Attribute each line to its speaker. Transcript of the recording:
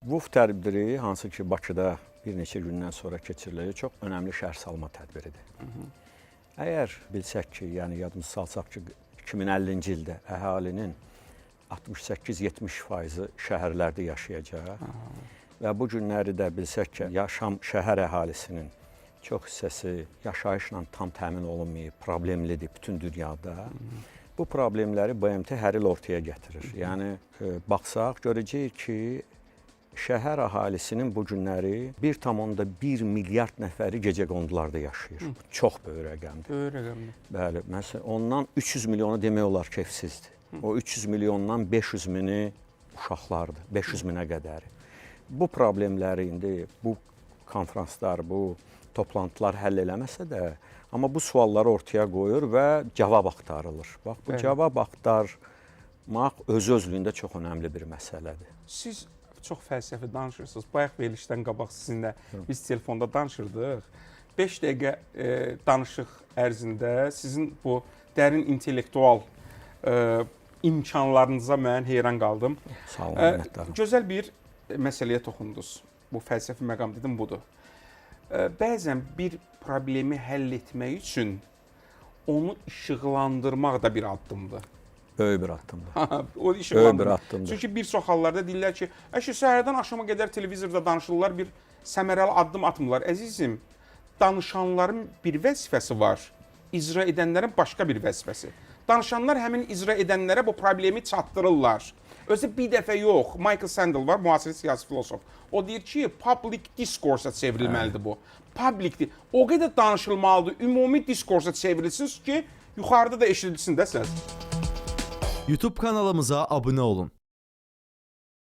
Speaker 1: WUF tədbiri, hansı ki Bakıda bir neçə gündən sonra keçiriləcək, çox önəmli şərh salma tədbiridir. Əgər bilsək ki, yəni yadımıza salsaq ki, 2050-ci ildə əhalinin 68-70% şəhərlərdə yaşayacaq və bu günləri də bilsək ki, yaşam şəhər əhalisinin çox hissəsi yaşayışla tam təmin olunmayıb, problemlidir bütün dünyada. Bu problemləri BMT hər il ortaya gətirir. Yəni baxsaq görəcəyik ki, şəhər əhalisinin bu günləri 1,1 milyard nəfəri gecəqondularda yaşayır. Bu çox böyük rəqəmdir.
Speaker 2: Böyük rəqəmdir.
Speaker 1: Bəli, məsələn ondan 300 milyonu demək olar ki, evsizdir. O 300 milyondan 500 mini uşaqlardır, 500 minə qədəri. Bu problemləri indi bu konfranslar, bu toplantılar həll eləməsə də, amma bu sualları ortaya qoyur və cavab axtarılır. Bax bu cavab axtarmaq özü-özlüyündə çox önəmli bir məsələdir.
Speaker 2: Siz çox fəlsəfi danışırsınız. Bayaq verilişdən qabaq sizinlə biz telefonda danışırdıq. 5 dəqiqə danışıq ərzində sizin bu dərin intellektual imkanlarınıza mən heyran qaldım.
Speaker 1: Sağ olun, minnətdaram.
Speaker 2: Gözəl bir məsələyə toxundunuz. Bu fəlsəfi məqam dedim budur. Bəzən bir problemi həll etmək üçün onu işıqlandırmaq da bir addımdır.
Speaker 1: Böyük bir addımdır.
Speaker 2: O işıqlandırmaq.
Speaker 1: Böyük bir addımdır.
Speaker 2: Çünki bir çox hallarda deyirlər ki, əşi səhərdən axşama qədər televizorda danışırlar, bir səmərəli addım atmırlar. Əzizim, danışanların bir vəzifəsi var, icra edənlərin başqa bir vəzifəsi. Danışanlar həmin icra edənlərə bu problemi çatdırırlar. Özü bir dəfə yox. Michael Sandel var, müasir siyasi filosof. O deyir ki, public discourse-a çevrilməlidir bu. Public, o qədər danışılmalıdır, ümumi discourse-a çevrilsin ki, yuxarıda da eşidilsin də səs.
Speaker 3: YouTube kanalımıza abunə olun.